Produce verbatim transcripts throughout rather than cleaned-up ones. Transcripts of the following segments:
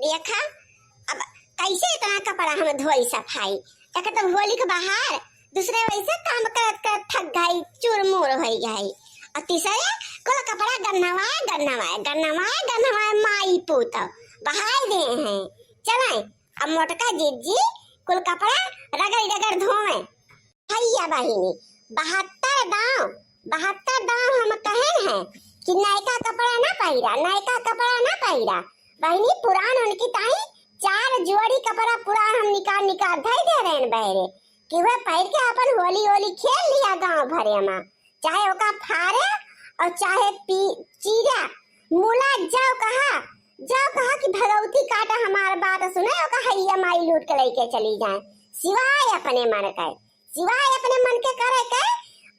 देखा, अब कैसे इतना कपड़ा हम धोई सफाई? एक तो होली के बाहर, दूसरे वैसे काम करत करत थक गई, चूर मूर होई गई, और तीसरे कुल कपड़ा गन्नवाए गन्नवाए गन्नवाए गन्नवाए माई पूत बहाई दे हैं। चले अब मोटका जिज्जी कुल कपड़ा रगड़ रगड़ धोवे। भैया बहिनी, बहत्तर दाँव, बहत्तर दाँव हम कहेन है कि नयका कपड़ा ना पहिरा, नयका कपड़ा ना पहिरा। बहिनी, पुरान उनकी ताई चार जोड़ी कपड़ा पुरान हम निकाल निकाल धई दे रहेन बहरे कि वह पहिर के अपन होली होली खेल लिया गाँव भरे मा, चाहे ओका फारे और चाहे पी चीरा, मुला जाओ कहा, जाओ कहा कि भगवती काटा हमार बात सुने, ओका हैया माई लूट के लेके चली जाए, सिवाय अपने मन के, सिवाय अपने मन के करे के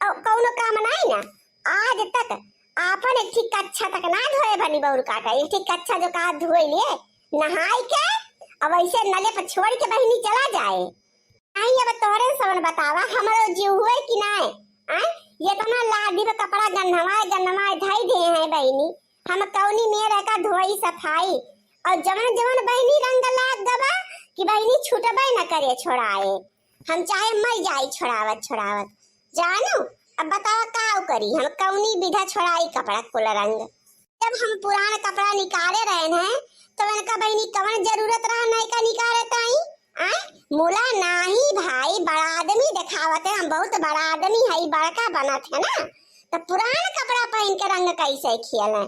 और कौनो काम नहीं ना। आज तक आपन एक ठीक कच्छा तक ना धोए बनी बउर काटा, एक ठीक कच्छा जो का धोए लिए, नहाई के अब ऐसे नले पर छोड़ के बहिनी चला जाए। आई अब तोहरे सबन बतावा, हमरो जीव हुए कि नाय? आय, ये तो ना लादी पे कपड़ा गन्हवाए गन्हवाए धई दे हैं बहिनी, हम कौनी मेर का धोई सफाई, और जवन जवन बहिनी रंग लाग गवा कि बहिनी छूटबे न करे छोड़ाए, हम चाहे मर जाई छोड़ावत छोड़ावत। जानू, अब बतावा का करी, हम कौनी विधा छोड़ाई कपड़ा कुल रंग। जब हम पुरान कपड़ा निकाले रहे हैं, तो इनका बहिनी कवन जरूरत रहा नयका निकाले ताई? आय, मुला नाही भाई, बड़ा आदमी देखावत है, हम बहुत बड़ा आदमी है, बड़का बनत है ना, तो पुरान कपड़ा पहन के रंग कैसे खेले?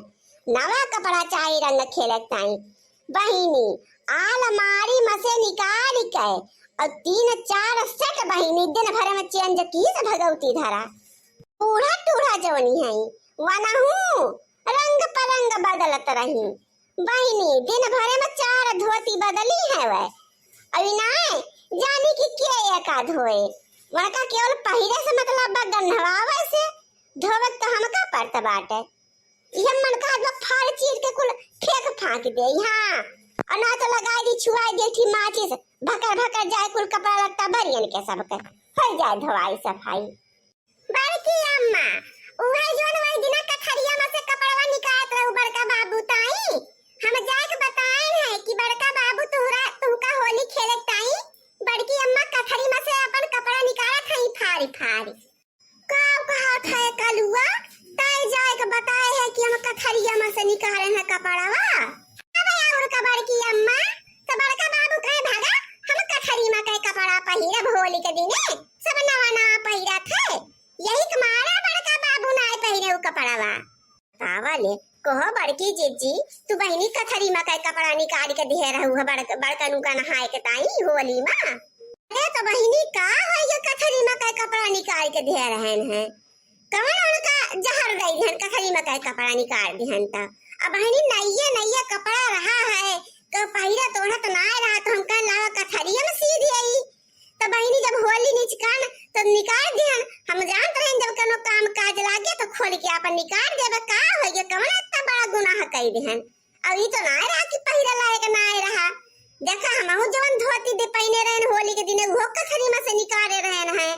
नवा कपड़ा चाही रंग खेले ताई। बहिनी, आलमारी में से निकाल के और तीन चार सेट बहिनी दिन भर में चेंज की से भगवती धरा। बूढ़ा टूढ़ा जवनी है, वनहू रंग परंग बदलत रही। बहिनी, दिन भरे में चार धोती बदली है वह। अभी नाय जानी कि के एका धोए। वनका केवल पहिरे से मतलब बा, गन्हवावे से। धोवे तो हमका परत बाटे। इहे मन कहत बा फाड़ चीर के कुल फेंक फांक दे, हाँ। और ना तो लगाई दी, छुआई दे थी माचिस, भकर भकर जाए कुल कपड़ा लत्ता बरियन के सबके। हो जाए धोआई सफाई। बड़की अम्मा, उहे जोन वही दिना कथरिया में से कपड़वा निकालत रहू बड़का बाबू ताई, हम जाके बताएन है कि बड़का बाबू तुहरा, तुहका होली खेले ताई बड़की अम्मा कथरी में से अपन कपड़ा निकालत हई फारी फारी। का कहत है कलुआ? तय जाए के बताए है कि हम कथरिया में से निकालेन है कपड़वा। अब और का बड़की अम्मा, तो बड़का बाबू कहे भागा, हम कथरी में के कपड़ा पहिरब होली के दिने, सब नवा नवा पहिरत है। यही के मारा बड़का बाबू नाय पहिरे उ कपड़वा। तावा ले, कहो बड़की जिज्जी, तू बहिनी कथरी में के कपड़ा निकाल के दिहे रहू है बड़-, बड़कनू का नहाए के ताई होली में। अरे तो बहिनी का है ये कथरी में के कपड़ा निकाल के दिहे रहन है? कवन उनका जहर दे दिहन, कथरी में के कपड़ा निकाल दिहन त। अब बहिनी नइये नइये कपड़ा रहा है, तो पहिरा तोहरा तो ना रहा, तो हम कह लावा कथरिया में सी दिए। तो बहिनी जब होली निचकान तो निकाल दिहन, हम जानत रहन जब कोनो काम काज लागे तो खोल के आपन निकाल देबे। का हो गया, कवन इतना बड़ा गुनाह कई दिहन? अब ई तो ना रहा कि पहिरा लायक ना रहा। देखा हमहू जवन धोती दे पहिने रहन होली के दिने वो कथरी में से निकाले रहन है।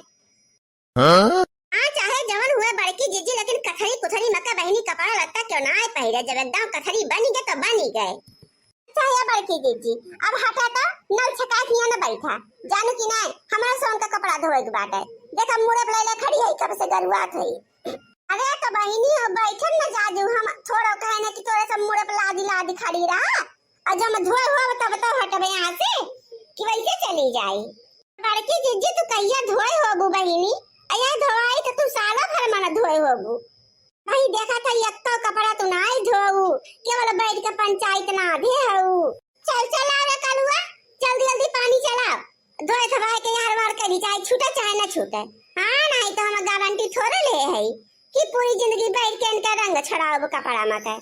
हाँ? हाँ, चाहे जवन हुए बड़की जिज्जी, लेकिन कथरी कुथरी मका बहिनी कपड़ा लत्ता क्यों ना आए पहिरे, जब एकदम कथरी बनी गए तो बनी गए। चाहे बड़की जिज्जी, अब हटा तो नल छकाए हियाँ न बैठा, जानू कि नहीं, हमरा सोन का कपड़ा धोए के बाटे। देखा मुड़े पे ले खड़ी है, कब से गरुआत है। अरे तो बहिनी हो, बैठन न जाजू, हम थोड़ा कहे न कि तोरे सब मुड़े पे लादी लादी खड़ी रहा, और जब धोए हो तब तो हटबे यहाँ से कि वैसे चली जाई। बड़की जिज्जी, तू कहिया धोए होबू बहिनी? अया धोआई तो तू साला भर मन धोए होबू। भाई देखा था, एक तो कपड़ा तू नाई धोऊ, केवल बैठ के पंचायत ना दे हऊ। चल, चल, आओ रे कलुआ, जल्दी, जल्दी पानी चलाओ। धोए धोए के यार वार करी, चाहे छूटे, चाहे ना छूटे। हाँ, नहीं तो हम गारंटी थोड़े ले है कि पूरी जिंदगी बैठ के इनका रंग छड़ाओ कपड़ा मत है।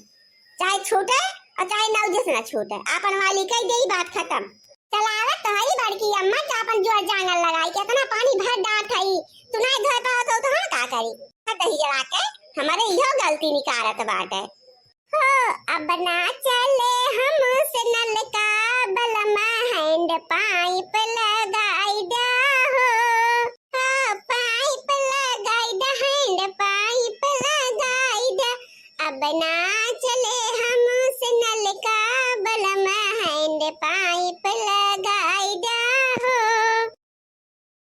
चाहे छूटे और चाहे नौजस ना छूटे, आपन वाली कह दे, बात खत्म। चलावत तो हई बड़की अम्मा, चापन जोर जांगर लगाई, कितना पानी भर डांट हई, तू नहीं धोए पावत हो तो हम का करी? दही जला के हमारे इहो गलती निकारत बाटे। हो, अब ना चले हमसे नलका, बलमा हैंड पाइप लगाई दे हो। हो, पाइप लगाई दे, हैंड पाइप लगाई दे। अब ना चले हमसे नलका, बलमा हैंड पाइप